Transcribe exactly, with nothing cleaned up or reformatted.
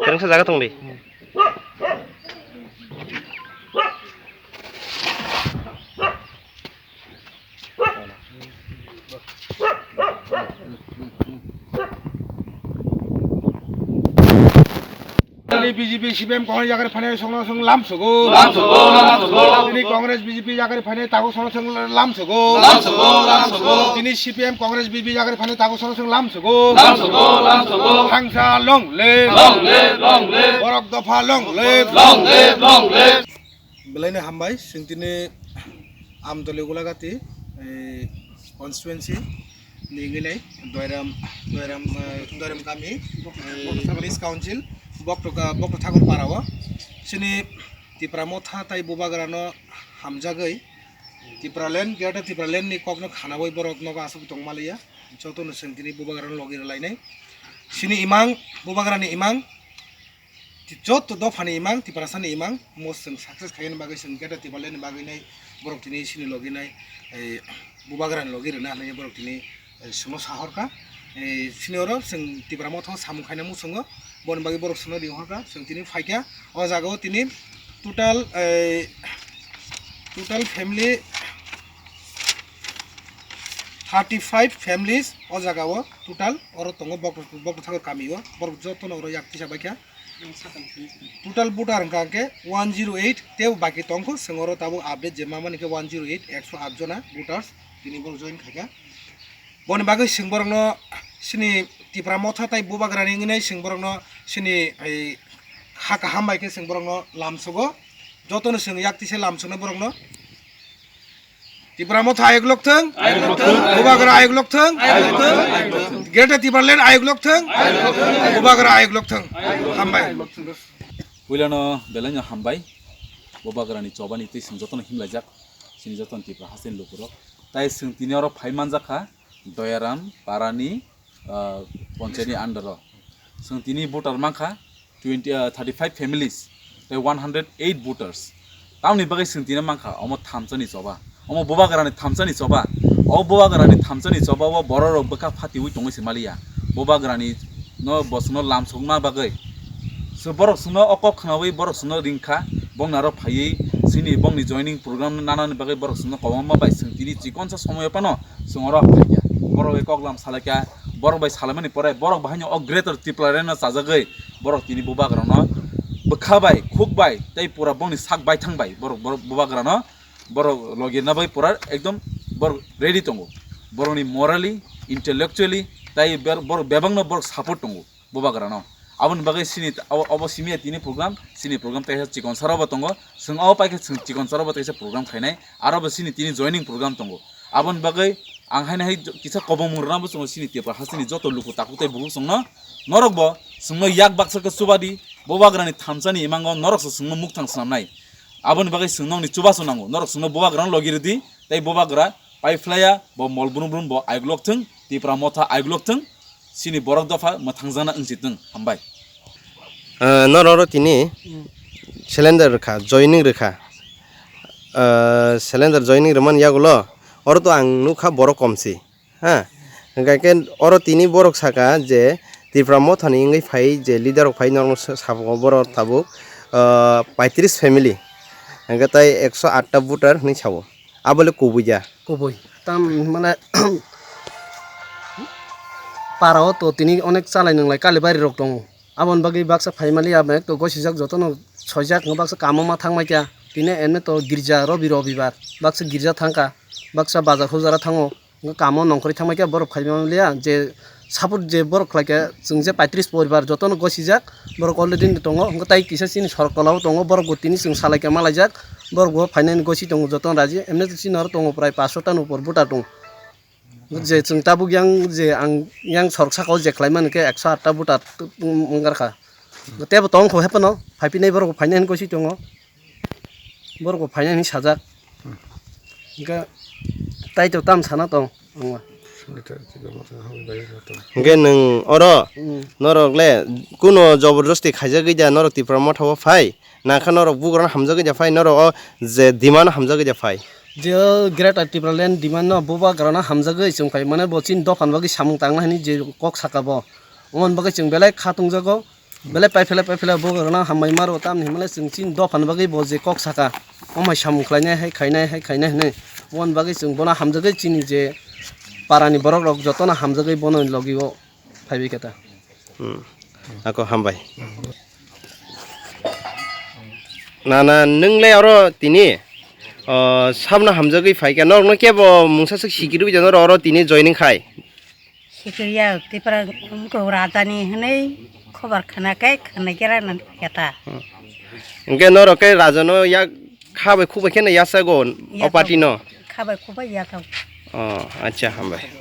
Kwrwngsa jaga tongdi. Tini B J P C P M Congress yakarwi phainai songno song lamsogo. Lamsogo, lamsogo. Tini Congress B J P yakarwi phainai tago songno song lamsogo. Lamsogo, lamsogo. Tini C P M Congress B J P yakarwi phainai tago songno song lamsogo. Lamsogo, lamsogo. Thangsa long live. Long live, long live. Borok dopha long live. Long live, long live. Belai no hambai, chwng tini Amtoli Golagati, eh, constituency ni wngwi nai Doiram, Doiram, eh, Doiram kami, eh, village council, Bokto, Bokto Thakur para o. Chini Tipra Motha tai Bubagra no hamjagwi Tipraland, Greater Tipraland ni kok no khanawi borok nogo aswk tong maliya. Joto no chwng tini Bubagra no logi rwlai nai. Chini imang, Bubagra ni imang, Ti-, joto dophani imang, Tiprasani imang, mo chwng success khaina bagwi, chwng Greater Tipraland ni bagwi nai, borok tini chini logi nai, eh, Bubagrani logi rwna hinwi borok tini, eh, chwngno sahorkha. Eh, chini oro chwng Tipra Motha o samung khaina muchungo, boni bagwi borok chwngno ringhorkha, chwng tini phaikha. O jaga o tini total, eh, total family thirty five families o jaga o total oro tongo, Bokto, Bokto Thakur kami o, borok jotono oro yak tisa baikha. Total voter hwnkha hwnkhe one zero eight, tei baki tongkho, chwng oro tabuk update je mamani khe one zero eight, ekso aat jona voters tini borok join khaikha. Boni bagwi chwng borokno chini Tipra Motha tai Bubagrani wngwi chwng borokno chini, ei, ha kaham bai khe chwng borokno lamsogo, jotono chwng yak tisa lamsogno borokno. Tipra Motha ayuk lok thung. Ayuk lok thung. Bubagra ayuk lok thung. Ayuk lok thung. Greater Tipraland ayuk lok thung. Ayuk lok thung. Bubagra ayuk lok thung. Ayuk lok thung. Hambai. Puilano belai no hambai. Bubagrani chobani twi chwng jotono himlaijak. Chini jotono Tipra hasteni lukurok. Tai chwng tini oro phai manjak kha Doyaram parani ah, ponchayatni under o. Chwng tini voter mankha twenty, ah, thirty five families, tei one hundred eight voters. Tamoni bagwi chwng tini mankha, omo thamsani choba. Omo Bubagrani thamsani choba. O Bubagrani thamsani choba o bororok bwkha phatiwi tongwi se maliya. Bubagrani no bosongno lamsokma bagwi. So borok chwngno o kok khnawi borok chwngno ringkha, bongni aro phaiwi chini bongni joining program nanani bagwi borok chwngno kwbangma bai chwng tini chikonsa somoyo phano chwng oro phaikha. Borok bai koklam salaikha, borok bai salaimani pore borok bahaino o Greater Tipraland no chajagwi borok tini Bubagrano bwkha bai, khuk bai tei pura bongni sak baithang bai borok, borok Bubagrano borok logirna bai pura ekdom borok ready tongo. Borokni morally, intellectually tai ber-, borok bebakno borok support tongo. Bubagrano. Aboni bagwi chini t-, abo, abo simi ya tini program, chini program teisa chikon saro bo tongo. Chwng abo paikhe chwng chikon saro bo teisa program khainai. Aro bo chini tini joining program tongo. Aboni bagwi ang haino hai kisa kobongmung rwna bo chwngno chini Tipra hasteni joto luku takhuk tei bukhuk chwngno. Norok bo chwngno yak baksa khe chubadi, Bubagrani thamsani imango norok se chwngno mukthang swnamnai. Aboni bagwi chwng nokni chubachu nango. Norok chwngno Bubagrano logi rwdi, tei Bubagra paiphlaiya, bo mol brum brum bo ayuk lok thung, Tipra Motha ayuk lok thung. Chini borok dopha mwthangjakna wngsi twng. Hambai. Ah, norok oro tini cylinder rwkha, joining rwkha. Ah, cylinder joining rwmani yagulo oro to ang nukha borok komsi. Ha? Hwnkhe khe oro tini borok saka je Tipra Mothani wngwi phai je leader rok phai norokno sa-, sabo borok tabuk, ah, paitris family. Hwnkhe tai ekso atta voter hinwi sabo. Abole kubui ya. Kubui. Tam mane para o to tini onek chalai nwnglai kali bari rok tongo. Aboni bagwi baksa phaimali aboni to gosijak jotono soijak baksa kamo ma thangmai kha. Tini ene to girja robi robibar baksa girja thangkha. Baksa bazar hujara thango. Kamo nongkhorwi thangmai kha borok phaimaliya je support je borok khlaikha chwng je paitris poribar jotono gosijak. Borok already tongo, hwnkhe tai kisa chini sorok tola o tongo, borok bo tini chwng salaikha malaijak, borok bo phainani gosi tongo jotono raji, emne chini oro tongo prai pash ta ni upor voter tongo. Je chwng tabuk yang je ang yang sorok saka o je khlaimani khe ekso atta voter wngkha. Tebo tong kho hephano, phaipinai borok bo phainani gosi tongo, borok bo phainani sajak. Hwnkhe tai to tam sana tong. Hwnkhe nwng oro norok le kuno joborjosti khaijagwi da norok Tipra Motha o phai? Nakha norok bugrano hamjagwi da phai, norok o je demand no hamjagwi da phai? Je o Greater Tipraland demand no bubagrano hamjagwi chwng phai mane bo chini dophani bagwi samung tangna hwnwi je kok saka bo. Omoni bagwi chwng belai kha tongjago. Belai paiphela paiphela bo rwna hambai maro, tamni hwnmale chwng chini dophani bagwi bo je kok saka, omai samung khlainai hai khainai hai khainai hwnwi, boni bagwi chwng bono hamjagwi chini je parani borok rok jotono hamjagwi bono logi o phaibai khe ta. Hmm. Ako hambai. Nana, nwng le oro tini, o, sabno hamjagwi phai khe, norokno kebo mungsa swk sikirwi jano oro tini joining khai? Sikiriya, Tipra wngkha rajani hwnwi khobor khna khe khna kera nan keta. Hmm. Hwnkhe norok khe rajano yak kha bai khuk bai kheno yasago o Yasago. Party no? Kha bai khuk bai yasago. Oh, acha, hambai.